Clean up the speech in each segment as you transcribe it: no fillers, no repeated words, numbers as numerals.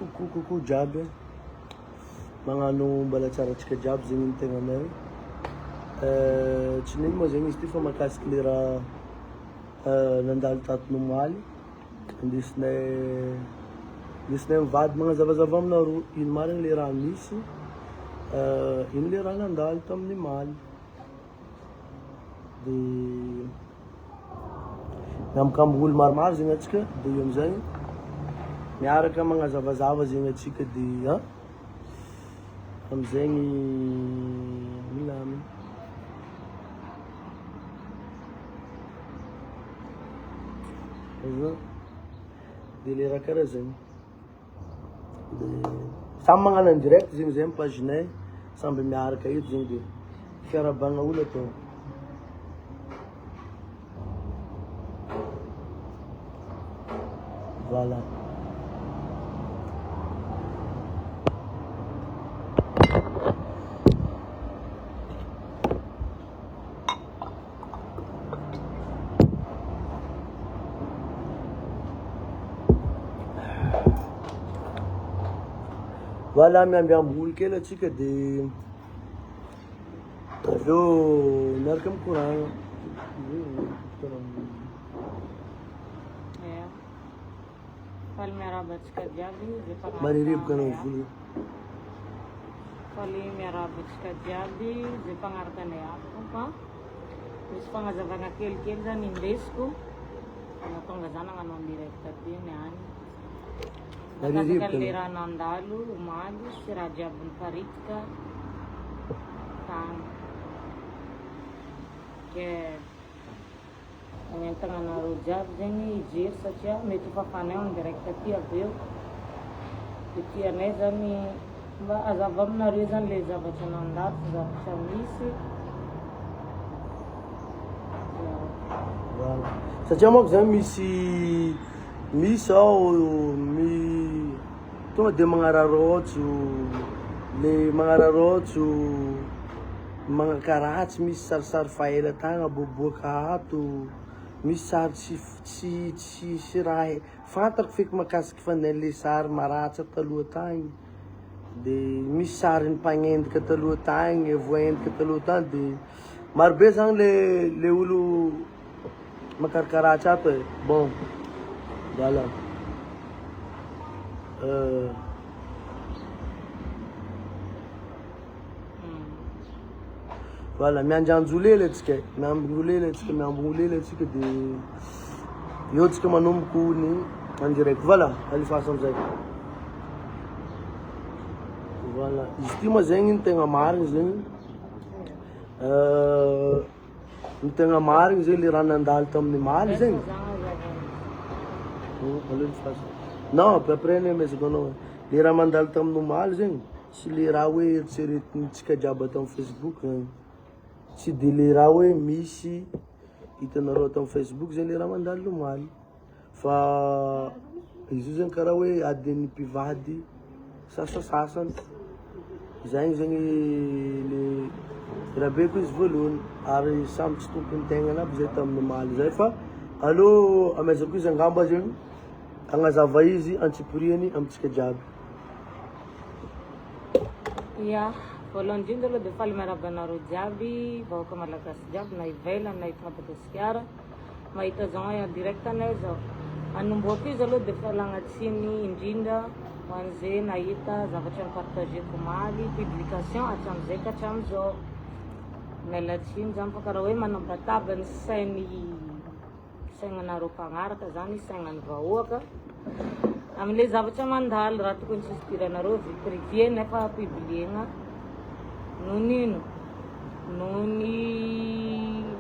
Coucou coucou jiaby, magnano mbola tsara antsika jiaby zegny ny tegnanay, tsy n'ino moa zegny izy ty fa mahakasiky le raha nandalo tato nomaly, indesinay indesinay mivady magnazavazava aminareo ino marigny le raha nisy, ino le raha nandalo tamin'ny omaly, de miambokamboko olo maromaro zegny atsika de eo amizay miaraka magnazavazava zegny atsika de an amizegny milamigny. Azonao? De le raha karaha zegny. De samy magnano en direct zegny zay amy page-nay, samby miaraka eto zegny de fiarahabagna olo atao. Voilà. Voilà, miambiamby olo kely atsika de avy eo miaraka mikoragna. Ia. Faly miarahaba antsika jiaby izay mpanaraka Marireboka anao anay ato. vola. Faly miarahaba antsika jiaby izay mpanaraka anay ato fa misy fagnazavana kelikely zany indesiko nahatonga za nagnano en direct aty niany. Mahakasika an'le raha nandalo omaly sy raha jiaby niparitika tany. Ke Magnentagna anareo jiaby zegny hijery satria mety ho fafanay en direct aty avy eo. De tianay zany mba hazava aminareo zany le zavatra nandalo sy zavatra misy. Voilà. Satria manko zany misy misy ao mi tonga de magnararaotso le magnararaotso Magnakaratsy misy sarisary faela tagna aboaboaka ato, misy sary tsy tsy tsisy raha fantako feky makasiky fandeha le sary maratra taloha tagny, de misy sarin'ny mpagnendaka taloha tagny, voaendaka taloha tagny de maro be zany le le olo makarakaratsy ato e, bon voilà. Voilà, miandriandry olo hely antsika e, miambigny olo hely antsika, miambigny olo hely antsika de eo antsika manomboko ny en direct. Voilà, alefaso amizay. Voilà, izy ty moa zegny ny tegna marigny zegny, ny tegna marigny zegny le raha nandalo tamin'ny omaly zegny. Aleo alefaso. Non, après anie amezako anao. Le raha mandalo tamin'ny omaly zegny. Tsy le raha hoe eritreretintsika jiaby ato amin'ny facebook zany, tsy de le raha hoe misy hitanareo ato amin'ny facebook zany le raha mandalo omaly fa izy io zany karaha hoe adin'ny mpivady sasasasany, zay zegny le rabeko izy voalohany ary samy tsy tompon'ny tegnany aby zay tamin'ny omaly zay fa aleo amezako izy angamba zegny hagnazava izy antsipiriany amintsika jiaby. Ya, voalohany indrindra aloha dia faly miarahaba anareo jiaby, vahoaka malagasy jiaby na ivelany na eto Madagasikara, mahita zao en direct anay zao. Anombohako izy aloha dia fialagna tsiny indrindra ho an'izay nahita zavatra ni-partageko omaly, publication hatramin'izay ka hatramin'izao. Miala tsiny zany fa karaha hoe manabataba ny sain'ny Saignanareo mpagnaraka zany saignan'ny vahoaka amle zavatra mandalo raha tokony tsisy idiranareo vie privée nefa publiena noho ny ino noho ny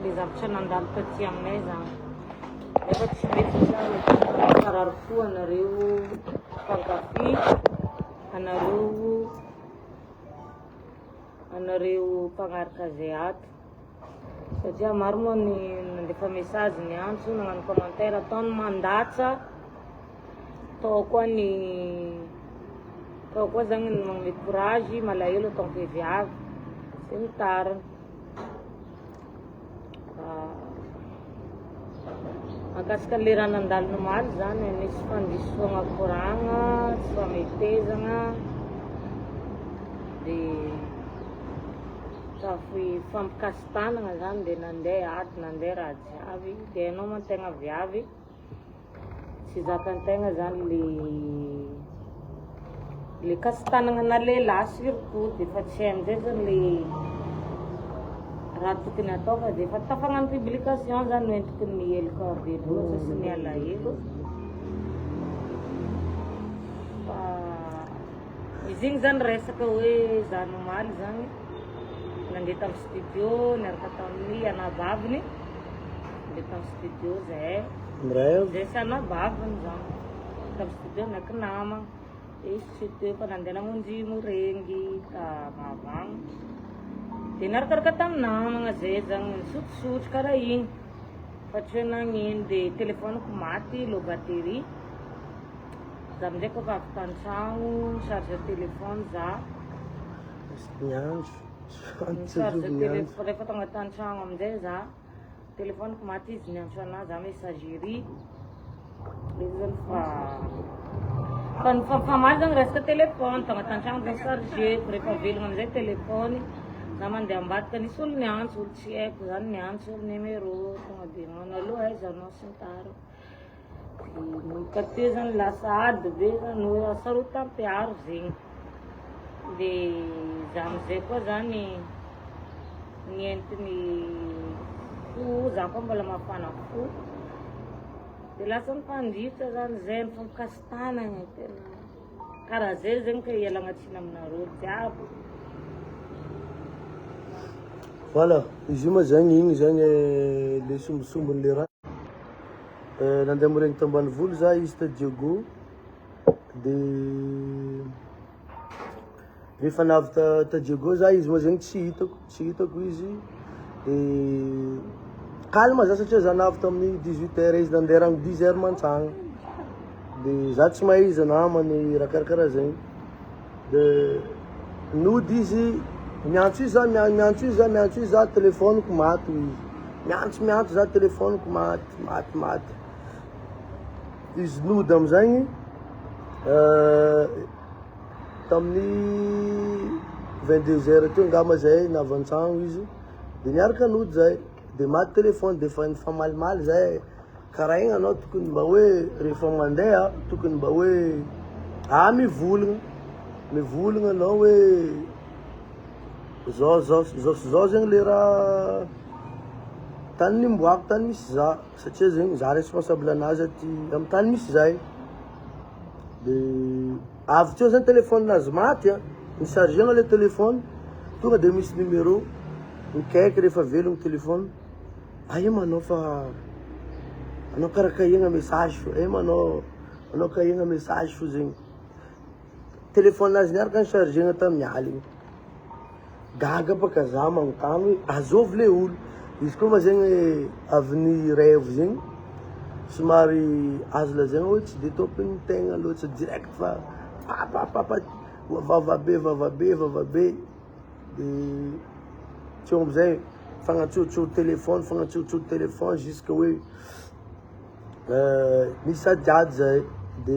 le zavatra nandalo taty aminay zany nefa tsy mety satria mety harary fo anareo mpankafy anareo anareo mpagnaraka zay ato Satria maro moa ny nandefa message niantso nagnano commentaire tao ny mandatsa tao koa ny tao koa zagny ny magnome courage malahelo en tant que viavy sy ny tariny. Mahakasika le raha nandalo nomaly zany, nisy fandisoagna koragna, tsy fametezagna, de tafy fampikasi-tanagna zany de nandeha ady, nandeha raha jiaby, de hainao moa antegna viavy, tsy zakan-tegna zany le le kasi-tanagna na lehilahy surtout, de efa tsy hay amizay zany le raha tokony atao fa de efa tafagnano publication zany noentiko ny heloka be loatra sy ny alahelo fa izy igny zany resaka hoe za nomaly zany nandeha tamin'ny studio niaraka tamin'ny anabaviny, nandeha tamin'ny studio zahay. Mirève. Zay sy anabaviny zany tamin'ny studio ndraiky namagna. Izy tsy teo fa nandeha namonjy morengy ta Mahavagno. De niarakaraka tamin'ny namagna zay zany nisotrosotro karaha igny. Fa tsy hoe nagnino de telephone-ko maty low batterie. Za amizay koa avy tan-tragno ni-charge téléphone za. Niandro. Ni-charge téléphone rehefa tonga tan-tragno amizay za. Telephone-ko maty izy niantso anahy za messagerie. Izy zany fa fa nifampifaly zany resaka téléphone tonga tan-tragno de chargeko rehefa velogna amizay téléphone za mandeha ambadika nisy olo niantso olo tsy haiko zany niantso numéro tonga de magnano allô aiza anao sy ny tariny. De nanomboka teo zany lasa ady be zany hoe asarotam-piaro zegny. De za amizay koa zany nientiny fo za koa mbola mafana fo de lasa nifandritra zany zay nifampikasi-tanagna tena karaha zay zegny ka ialagna tsiny aminareo jiaby. Voilà, izy io moa zagny igny zagny le sombisombiny le raha. Nandeha morengy tambanivolo za izy ta Diego de rehefa navy ta ta Diego za izy moa zegny tsy hitako, tsy hitako izy de calme za satria za navy tamin'ny 18 heures izy nandeha rano 10 heures mantsagna de za tsy mahay izy namany raha karakaraha zegny de nody izy miantso izy za mia- miantso izy za miantso izy za telephone-ko maty hoy izy miantso miantso za telephone-ko maty maty maty izy nody amizegny tamin'ny 22 heures teo angamba zay navy an-tragno izy de niaraka nody zay de maty telephone de efa nifamalimaly zay karaha igny anao tokony mba hoe rehefa mandeha tokony mba hoe ah mivolagna mivolagna anao hoe zao zao zao sy zao zegny le raha tany nimboako tany misy za satria zegny za responsable anazy aty amy tany misy zahay de avy teo zany telephone-nazy maty a ni-chargena le telephone tonga de misy numéro mikaiky rehefa velogno telephone aia ma anao fa anao karaha kahigna message fo aia ma anao anao kahigna message fo zegny telephone-nazy niaraka ni-chargena tamin'ny aligny gaga baka za magnontany hoe azovy le olo izy koa ma zegny avy ny rêve zegny somary azo lazaina hoe tsy de tômpony tegna loatra direct fa papapapa vavabe vavabe vavabe de teo amizay fagnantsoantsoa téléphone fagnantsoantsoa téléphone jusque hoe misy adiady zay de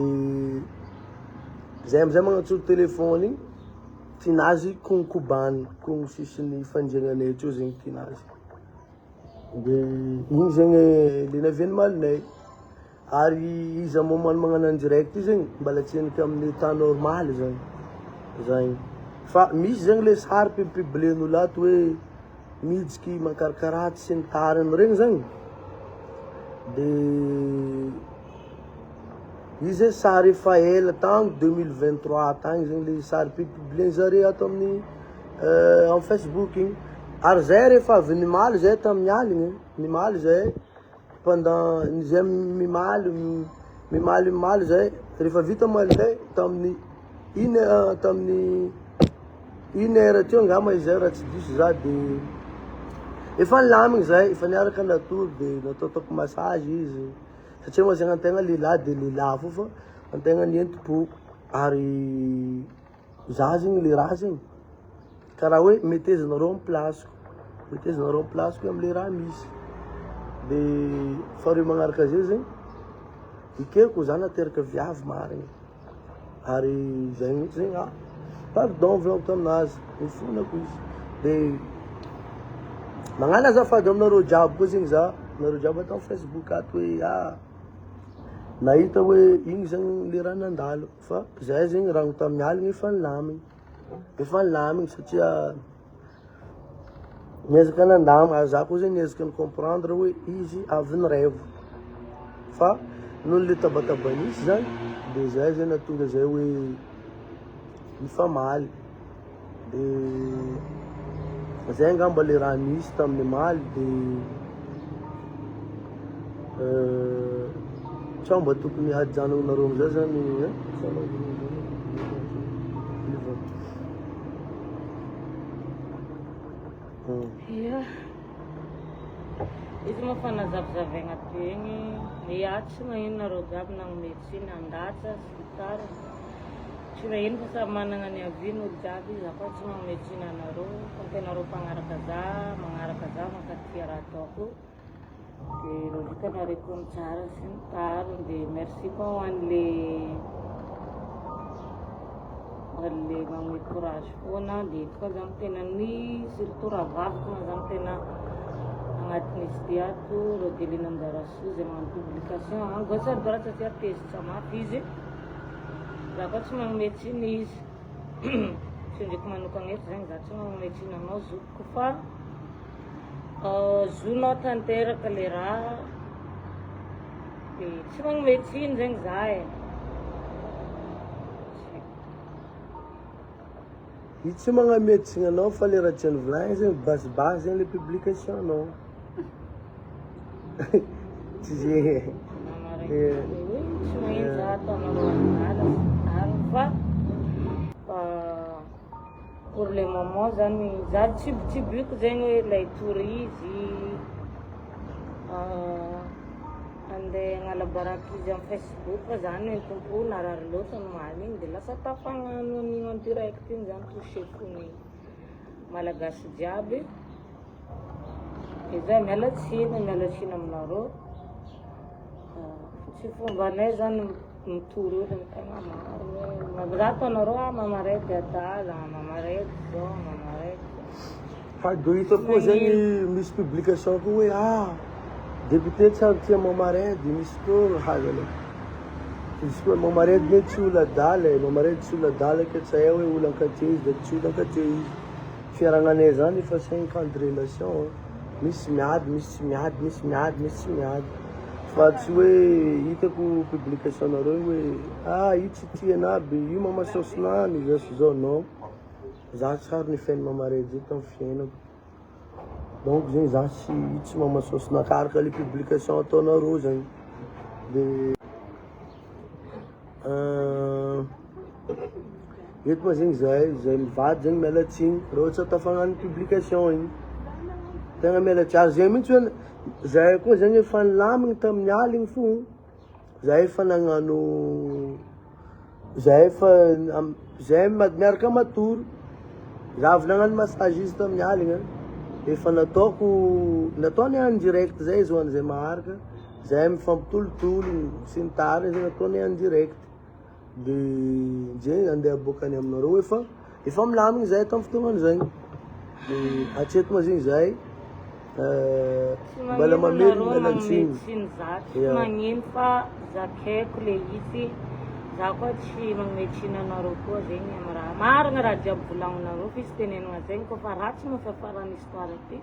zay amizay magnantso téléphone igny tianazy konokobany kono sisiny fandriagnanay teo zegny tianazy de igny zegny le naviany malinay ary izy amy moment magnano en direct io zegny mbala tsy endriky amin'ny état normal zany zay fa misy zegny le sary publien'olo ato hoe mihitsiky mankarakaratsy sy ny tariny regny zany de izy zay sary efa ela tagny 2023 tagny zegny le sary publien zare ato amin'ny amy Facebook igny ary zay rehefa avy nimaly zay tamin'ny aligny nimaly zay pendant zay mimaly mimaly mimaly zay rehefa vita malinay tamin'ny une tamin'ny une heure teo angamba izay raha tsy diso za de efa nilamigny zay efa niaraka natory de nataotaoko massage izy satria moa zegny antegna lehilahy de lehilahy fô fa antegna nientim-po ary za zegny le raha zegny karaha hoe metezanareo amy place-ko metezanareo amy place-ko amle raha misy. De faharoe magnaraka zay zegny, ekeko za nateraka viavy marigny ary zay mihitsy zegny ah pardon volagniko taminazy, nifonako izy. De magnano azafady aminareo jiaby koa zegny za, nareo jiaby ato amy facebook ato hoe ah nahita hoe igny zegny le raha nandalo fa zahay zegny rano tamin'ny aligny efa nilamigny, efa nilamigny satria Niezaka nandamina ary za koa zegny niezaka ni-comprendre hoe izy avy nirevo fa noho le tabataba nisy zany de zay zany nahatonga zay hoe nifamaly de zay angamba le raha nisy tamin'ny omaly de sao mba tokony hajanonareo amizay zany ein. Ia. Izy moa fa nazavazavaigna teo igny, ia tsy magnino nareo jiaby nagnome tsiny handatsa sy ny tariny, tsy magnino fa samy managna ny avis-ny olo jiaby, za koa tsy magnome tsiny anareo fa anareo mpagnaraka za, magnaraka za mankatia raha ataoko. De logique nareo koa mitsara sy ny tariny de merci koa ho an'le ho an'le magnome courage foana de eto koa zany tena ny surtout rahavaviko moa zany tena agnatin'izy ty ato Rodeline Anjarasoa zay magnano publication à gauche à droite satria tezitra mafy izy za koa tsy magnome tsiny izy tsindriko manokagna eto zegny za tsy magnome tsiny anao zokiko fa Zonao tanteraka le raha de tsy magnome tsiny zegny za e. Io tsy magname tsiny anao fa le raha tiany volagny zegny basy basy zegny le publication nao. Tsy zegny e. Tsy magnino za ataonareo adala sy tariny fa Pour le moment zany za tsibitsibiko zegny hoe ilay hitory izy andeha hagnala baraka izy amin'ny facebook fa za nentim-po narary loatra omaly igny de lasa tafagnano an'igny en direct igny zany touché-ko ny malagasy jiaby de zay miala tsiny miala tsiny aminareo tsy fombanay zany Mitory olo ny tegna marina. Za ataonareo ah mama raiky adala, mama raiky zao, mama raiky zao. Fa do hita koa zegny misy publication koa hoe ah député tsy ary tia mama raidy misy koa hazany. Izy koa mama raidy ne tsy olo adala e, mama raidy tsy olo adala ke tsy hay hoe olo ankatia izy de tsy olo ankatia izy. Fiaragnanay zany efa 5 ans de relation. Misy miady, misy tsy miady, misy miady, misy tsy miady. Fa tsy hoe hitako publication nareo hoe ah io tsy tiana aby, io mama saosinany, zao sy zao non. Za tsy ary nifainy mama Redy zay tamin'ny fiainako. Donc zegny za tsy io tsy mama saosinaka araka le publication ataonareo zegny. De Eto moa zegny zahay, zahay mivady zegny miala tsiny raha ohatra tafagnano publication igny, tegna miala tsiny, ary zegny mintsy hoe zahay koa zegny efa nilamigny tamin'ny aligny fo, zahay efa nagnano, zahay efa zahay miaraka matory, za avy nagnano massage izy tamin'ny aligna, efa nataoko, nataony en direct zay izy ho an'izay maharaka. Zahay mifampitolotologno sy ny tariny zegny ataonay en direct de njay andeha aboakany aminareo hoe fa efa milamigny zahay tamin'ny fotoagnan'izay de hatreto moa zegny zahay Tsy mbala magnino mamerigny nareo miala magnome tsiny. tsiny za, tsy Ya. magnino fa zakaiko le izy, za koa tsy magnome tsiny anareo koa zegny amy raha, marigny raha jiaby volagninareo f'izy tenenina zegny koa fa ratsy moa fiafaran'ny histoire ty.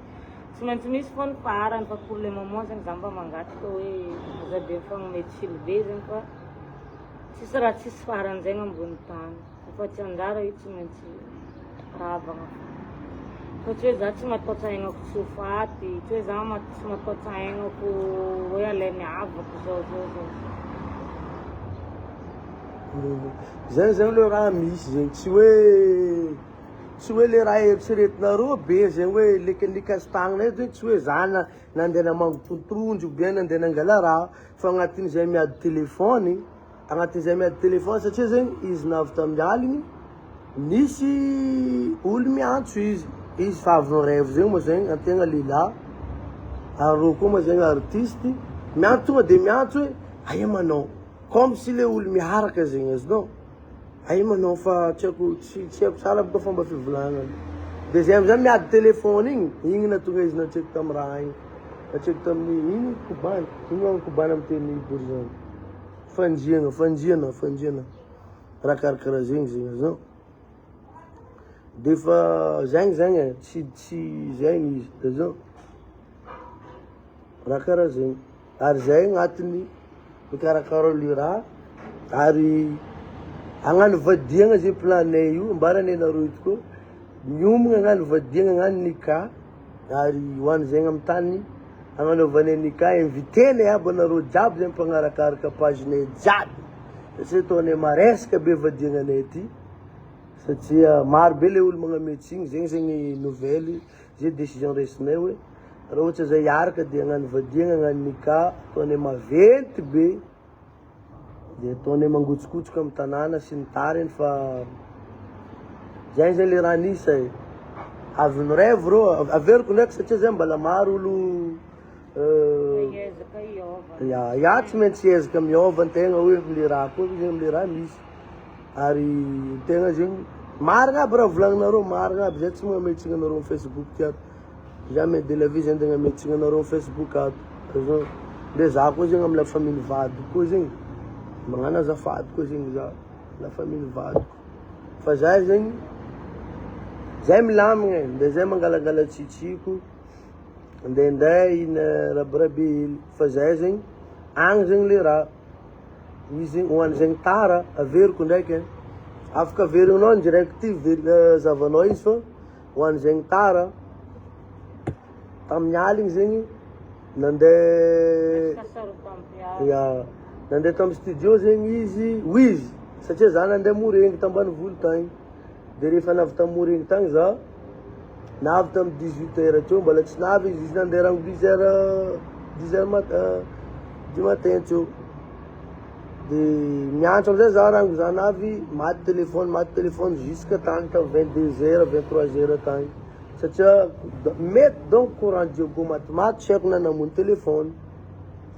Tsy maintsy misy fô ny farany fa pour le moment zegny za mba mangataka hoe aza de mifagnome tsiny be zegny fa tsisy raha tsisy farany zegny ambony tany fa tsy anjara io tsy maintsy ravagna fô fa tsy hoe za tsy mataotsa aignako tsy ho faty tsy hoe za tsy mataotsa aignako hoe alainy havako zao zao zao. Zay zegny le raha misy zegny tsy hoe Tsy hoe le raha eritreretinareo be zegny hoe le nikasi-tagnana eto zegny tsy hoe za na nandeha namango totohondry ou bien nandeha nangala raha fa agnatin'izay miady téléphone, agnatin'izay miady téléphone satria zegny izy navy tamin'ny aligny nisy olo miantso izy, izy fa avy ni-rêve zegny moa zegny antegna lehilahy. Ary reo koa ma zegny artiste miantso tonga de miantso hoe aia manao comme si le olo miaraka zegny azonao. Aia manao fa tsy haiko tsy tsy haiko tsara boka fomba fivolagnana. De zay amizay miady téléphone igny, igny nahatonga izy natseko tamy raha igny, natseko tamin'ny ino kobana, ino ma kobana amy teny borizano? Fandriagna, fandriana, fandriana, raha karakaraha zegny zegny azonao. De fa zegny zegny e, tsy tsy zegny izy, azonao. Raha karaha zegny. Ary zay agnatiny mikarakara le raha ary hagnano vadiagna zay plan-nay io, ambaranay anareo eto koa, miomagna hagnano vadiagna hagnano nikah ary ho an'izay amy tany hagnanaovanay nikah, inviter-nay aby anareo jiaby zay mpagnarakaraka page-nay jiaby satria ataonay maresaka be vadiagnanay ty satria maro be le olo magname tsigny, zegny zegny nouvelle. Zay décision raisinay hoe raha ohatra zay hiaraka de hagnano vadiagna hagnano nikah ataonay maventy be de ataonay mangotsokotsoka amy tanàna sy ny tariny fa zay zay le raha nisy e, avy mirevy reo averiko ndraiky satria zay mbola maro olo Hiezaka hiôva. Ya, ya tsy maintsy hiezaka miôva antegna hoe amle raha koa zegny amle raha misy. Ary tegna zegny marigna aby raha volagninareo marigna aby zay tsy magname tsigny anareo am facebook ty ato jamais de la vie zay andeha hagname tsigny anareo am facebook ato azonao de za koa zegny am la famille vadiko koa zegny magnano azafady koa zegny za la famille vadiko fa za zegny zay milamigna e de zay mangalangala tsitsiko ndendeha ina rabiraby hely fa zay zegny agny zegny le raha. Izy ho an'izay tara, averiko ndraiky eh. Afaka averinao ndraiky ty verina zavanao izy fa ho an'izay tara, tamin'ny aligny zegny nandeha ya nandeha tamin'ny studio zegny izy, hoy izy satria za nandeha morengy tambanivolo tagny. De rehefa navy tam morengy tagny za, navy tam 18 heures teo mbola tsy navy izy, izy nandeha rango 10 heures, 10 heures mat- du matin teo. De miantso amizay za rango za navy, maty téléphone, maty téléphone jusque tagny tam 22 heures, 23 heures tagny. Satria mety donc courant Diego matimaty tsy haiko na namono téléphone,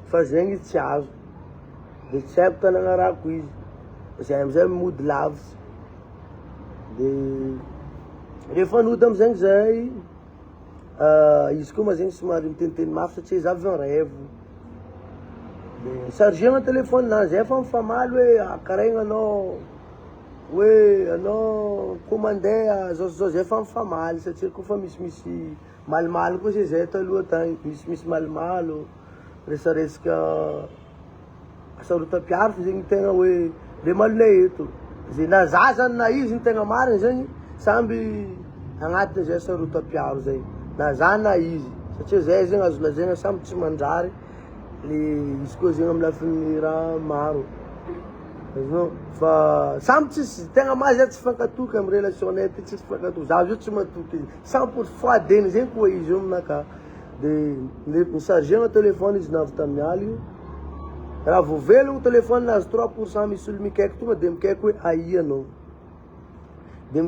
fa zegny izy tsy azo. De tsy haiko tany agnarako izy, zay amizay mody lavitsy. De rehefa nody amizay zahay, izy koa ma zegny somary miteniteny mafy satria za avy en rêve, de chargena telephone-nazy, zay efa mifamaly hoe ah karaha anao hoe anao koa mandeha zao sy zao, zay efa mifamaly satria koa fa misimisy malimaly koa zay zahay taloha tagny, misimisy malomalo, resaresaka. Asarotam-piaro fa zegny tegna hoe le malonay eto, ze na za zany na izy ny tegna marigny zegny samby agnatin'izay asarotam-piaro zay na za na izy satria zay zegny azo lazaina samby tsy manjary le izy koa zegny amy lafiny raha maro azonao fa samby tsisy tegna marigny zay tsy mifankatoky amy relation-nay aty tsisy mifankatoky, za zao tsy matoky izy cent pour fois de zegny koa izy io aminakahy. De ni-charger-na téléphone izy navy tamin'ny aligny, raha vao velogno téléphone nahazo 3% misy olo mikaiky tonga de mikaiky hoe aia anao, de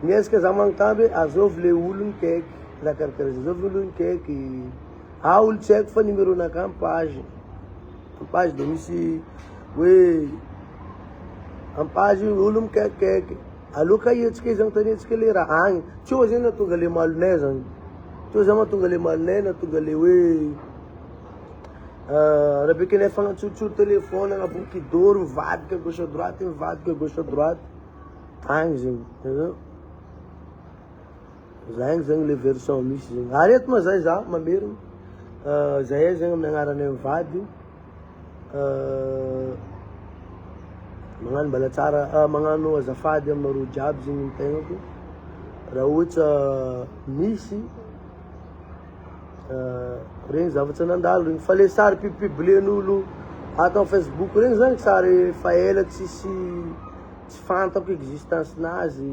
miezaka za magnontany hoe azôvy le olo nikaiky, raha karakaraha zay, azôvy olo nikaiky, ah olo tsy haiko fa numéro-nakahy amy page, amy page de misy hoe amy page olo mikaikikaiky. Aleo ka hihetsika izy anontaniantsika le raha agny. Tsy eo zegny nahatonga le malonay zany. Teo zany mahatonga le malonay, nahatonga le hoe Rabekinay fagnantsotsoro téléphone agnabony kidoro mivadika gauche à droite, mivadika gauche à droite. Agny zegny. Zay zegny le version misy zegny. Ary eto ma zay za mamerina, zahay zegny amin'ny agnaranay mivady. Magnano mbala tsara, magnano azafady aminareo jiaby zegny ny tegnako, raha ohatra misy regny zavatra nandalo regny, fa le sary publipublien'olo ato amy facebook regny zany sary efa ela tsisy tsy fantako existence-nazy,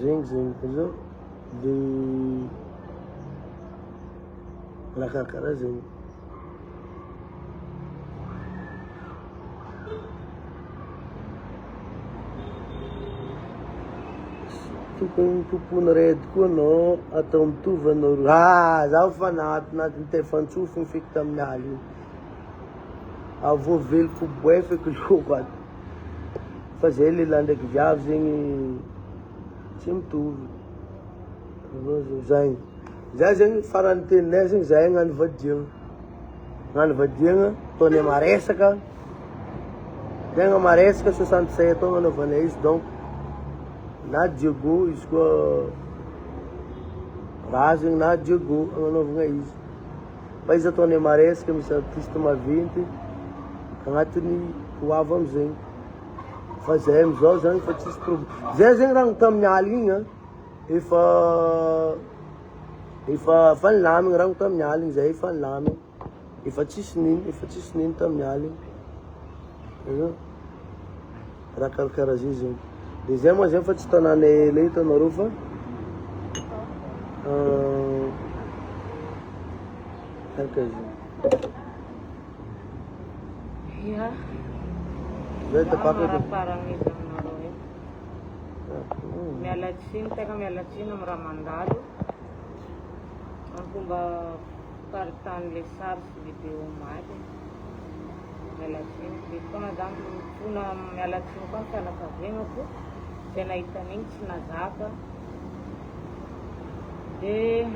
zegny zegny azonao de raha karakaraha zegny. Tokony tompony raid koa anao atao mitovy anao roa. Ah, zaho fa naty tefantsofiny feky tamin'ny aly io. Avoa veloko boay feky lohako ato. Fa zay lehilahy ndraiky viavy zegny tsy mitovy. Zay. Zay zegny farany teninay zegny zahay hagnano vadiagna. Hagnano vadiagna, ataonay maresaka. Tegna maresaka 67 ans agnanaovanay izy donc na Diego izy koa raha zegny na Diego agnanaovagna izy. Fa izy ataonay maresaka misy artiste maventy agnatiny ho avy amizegny. Fa zahay amizao zany fa tsisy problème. Zay zegny raha tamin'ny aligny igny an, efa efa efa nilamigny raha tamin'ny aligny zay efa nilamigny. Efa tsisy nino, efa tsisy nino tamin'ny aligny. Raha karakaraha zay zegny. De zay moa zay fa tsy tanànay ela eto anareo fa karakaraha zay. Ya. Zay tapaka eto. Maraparana izy aminareo io. Miala tsiny, tegna miala tsiny amin'ny raha mandalo. Amin'ny fomba fiparitahan'ilay sary sy vidéo omaly. Miala tsiny. Dia fotoana zany mifona miala tsiny koa ny fianakavianako izay nahita an'igny tsy nazaka. Dia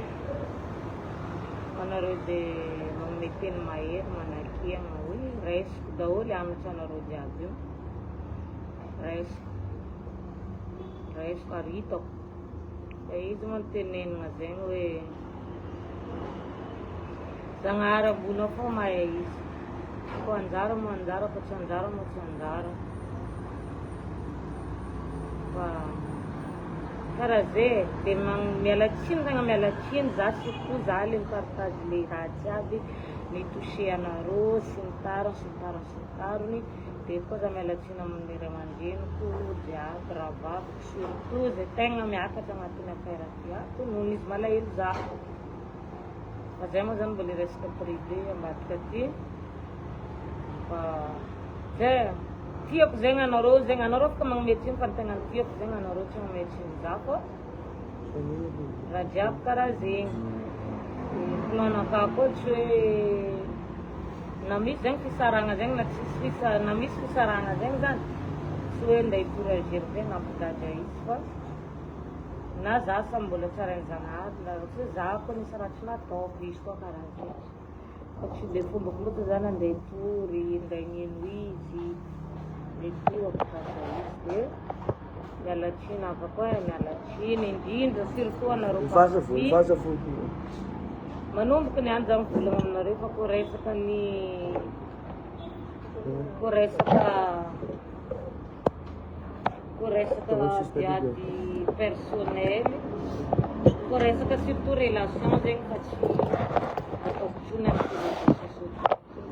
anareo dia manome teny mahery manakiana hoe raisiko daholo anatra anareo jiaby io. Raisiko. Raisiko ary hitako. Fa izy moa no tenenina zegny hoe Zagnahary ambony ao fô mahay izy. Ko anjara moa anjara fa tsy anjara moa tsy anjara. Fa karaha zay e, de miala tsiny tegna miala tsiny za surtout za le mi-partage le raha jiaby ni-toucher anareo sy ny tariny sy ny tariny sy ny tariny. De eto koa za miala tsiny amin'ny ray aman-dreniko jiaby, rahavaviko surtout zay tegna miakatra agnatin'ny affaire ty ato noho izy malahelo za. Fa zay moa zany mbola resaka privé ambadika aty. Fa zay tiako zegny anareo zegny, anareo afaka magnome tsiny fa ny tegna tiako zegny anareo tsy magnome tsiny za fa raha jiaby karaha zegny. Plan-nakà koa tsy hoe na misy zegny fisarahana zegny na tsisy na misy fisarahana zegny zany tsy hoe ndeha hitory gervais na hampigadra izy fa na za samy mbola tsarain'i Zagnahary na tsy hoe za koa nisy raha tsy nataoko izy koa karaha zegny fa tsy de fombako loatra zany andeha hitory andeha hagnino izy mety hampigadra izy de miala tsiny havako e, miala tsiny indrindra surtout anareo Mifasa fo, mpankafy. mifasa fo. Manomboka ny andro za mivolagna aminareo fa ko resaka ny ko resaka ko resaka adiady personnel ko resaka surtout relation zegny fa tsy ataoko tsony amin'ny réseaux sociaux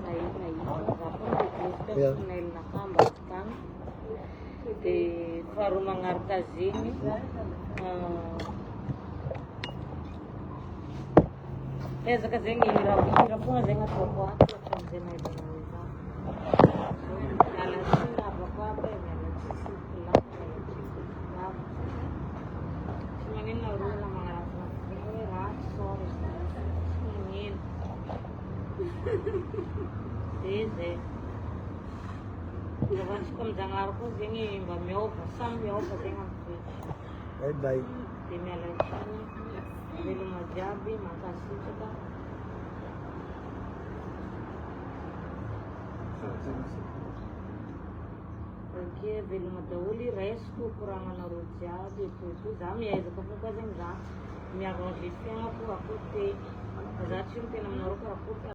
na ino na ino za koa mi-régler personnel naka ambadika agny de faharoa magnaraka zegny ezaka zegny raha hira fogna zegny ataoko ato hatramin'izay nahaizanareo za. Miala tsiny havako aby e, miala tsiny tompoko lahy, miala tsiny tompoko vavy. Tsy magnino nareo na magnaratsiratsy zegny hoe ratsy sôra tsy magnino. De zay. Avantsika amin-Jagnahary koa zegny mba miôva, samy miôva zegny amin'ny toetra. Bye bye. De miala tsiny, veloma jiaby, mankasitraka. Ok, veloma daholo, raisiko koragnanareo jiaby et tout et tout. Za miezaka fô koa zegny za mi-arranger fiaignako à côté. Fa za tsy miteny aminareo karakory.